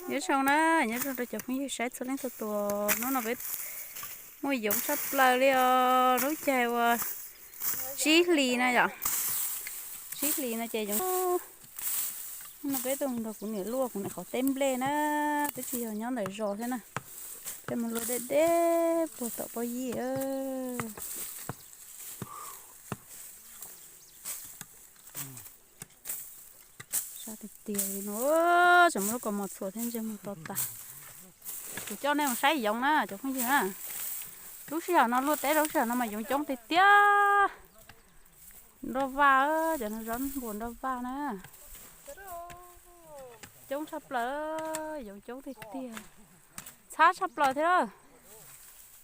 Nyob zoo na, nyob zoo rau cov phooj ywg saib txhua leej txhua tus, hnub no peb muaj yoov tshaj plaws li os, lub caij uas tsib hlis na yom, tsib hlis no ces yoov. Hnub no peb tuaj mus nrog kuv niam luaj kuv niam qhov teb nplej na, peb tsis yog nyob ntawm zos thiab na, peb mus luaj deb deb puag tom pob yim. Sab tiag tiag li no, tseem muaj lub kaus mom txhuam thiab ntsej muag to tas. Kuv coj nej mus saib yoov na cov phooj ywg na. Lub sij hawm no luaj teb rau lub sij hawm no mas yoov coob tiag tiag. Nroj vaj, cov no zob npuas nroj vaj na. Coob tshaj plaws, yoov coob tiag tiag. Txhab tshaj plaws thiab.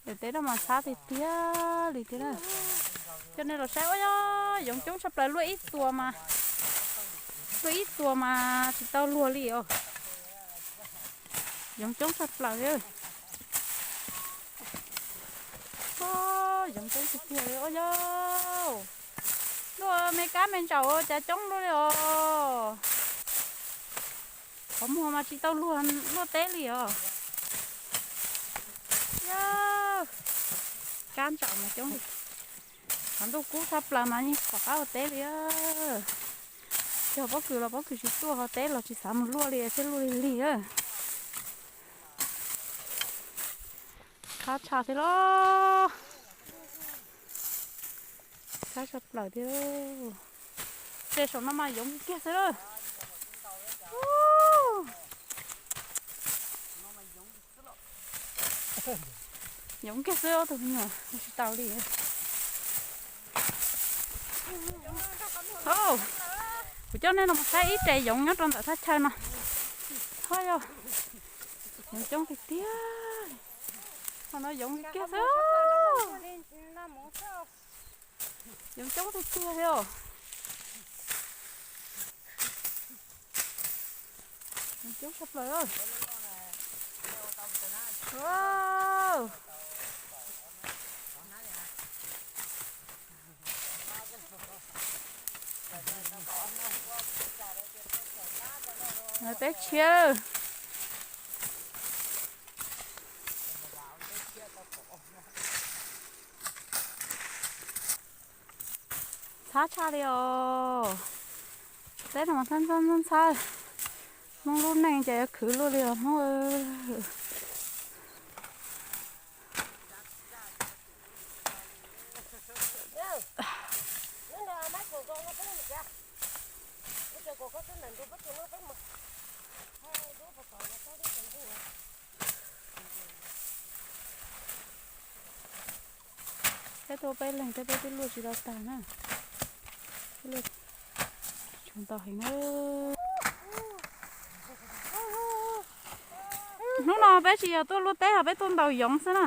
Daim teb no mas txhab tiag tiag li thiab na. Coj nej los saib, ua yoov coob tshaj plaws, luaj ib txuas mas, luaj ib txuas mas tsis tau luag li os. Yoov coob tshaj plaws thiab. Yoov coob tiag tiag li os yau. Luaj me kab me ntsaum cas coob luaj li os. Qhov muag mas tsis tau luag, luaj teb li os. Yog, kab ntsaum mas coob li. Qhov ntuj kub tshaj plaws mas yeej pom qab ua teb li. Yog pob kws los pob kws tsis tuaj, ho teb los tsis xav mus luaj li, thiaj luaj lig lig. Qab tshaj thiab los, qab tshaj plaws thiab. Ces saum no mas yoov kiag xwb lawm. Yoov kiag xwb, ob tug me nyuam tsis tau li. Kuv coj nej los saib ib re yoov nyob rau ntawm thaj chaw no. Ho yog, yoov coob tiag tiag. Ho no yoov kiag xwb. Yoov coob tiag tiag li os. Coob tshaj plaws. Teb tshiab. Txhab tshaj li os. Teb no mas txhab ntxhab ntxhab. Hmoob lub neej ces yuav khwv luaj li os Hmoob. Peb tuaj peb leeg thiab peb twb luaj tsis tau tag na. Luaj tsis tshua ntau heev na. Hnub no peb tsis yog tuaj luaj teb, ho peb tuaj ntaus yoov xwb na.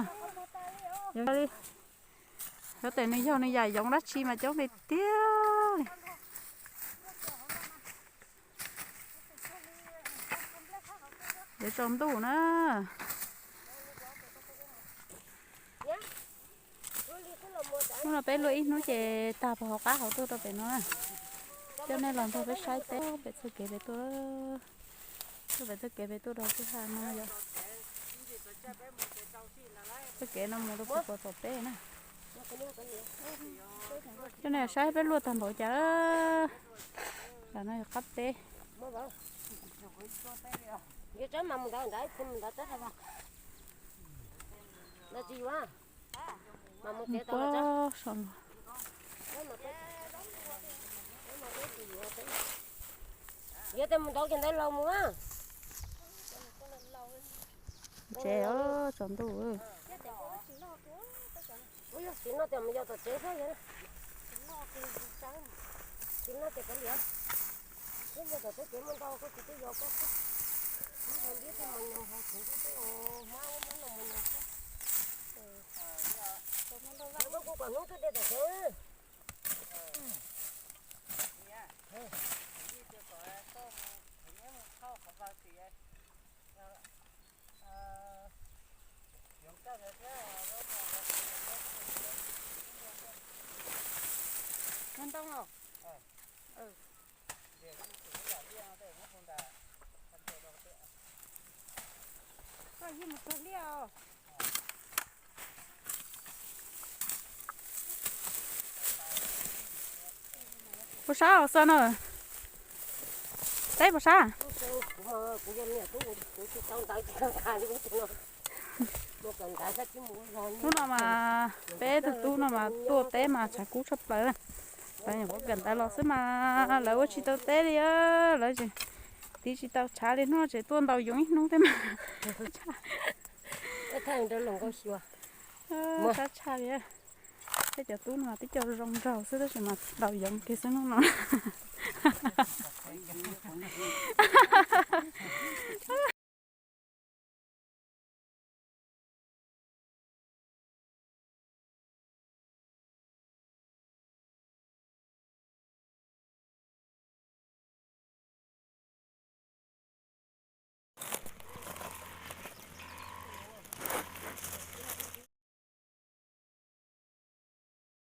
Xyov tes nws yog nws yam yoov dab tsi mas coob tiag tiag li. Yuav tsaus ntuj na. Hnub no peb luaj ib hnub ces tag puag hauv qab hauv tuaj rau pem no na. Coj nej los nrog peb saib teb pem txoj kev pem tuaj. Tuaj pem txoj kev pem tuaj rau kwj ha no yom. Txoj kev no mus rau puag tom teb na. Coj nej saib peb luaj tag npaum cas. Tam no yog qab teb. Mus pob saum no. Yuav tes mus ntov kiag ntawd los mus. Tsev os, tsaus ntuj. Ub, yog tsis noj ces mus yos tom tsev xwb yog. Tsis noj ces kav liam. Twb yog tom tsev ces muaj ntau koj tsis twb yos koj xwb. Hmab hau liab thiab mos nyoos hau tsev ntuj teb os, hmab muab hmab no mos nyoos xwb. Koj kuj kom hnub twb de tom tsev. Ntoo los. Puas sab os xo na? Teb puas sab? Hnub no mas peb tug tub no mas tuaj teb mas tshav kub tshaj plaws. Lawv nyuam qhuav kawm ntawv los xwb mas lawv ua tsis tau teb li, lawv tseem tiv tsis tau tshav li, hnub no tseem tuaj ntaus yoov ib hnub thiab mas. Tshav tshaj li. Peb cov tub no tib co zoo nraug xwb tab sis mas ntaus yoov kiag xwb hnub no.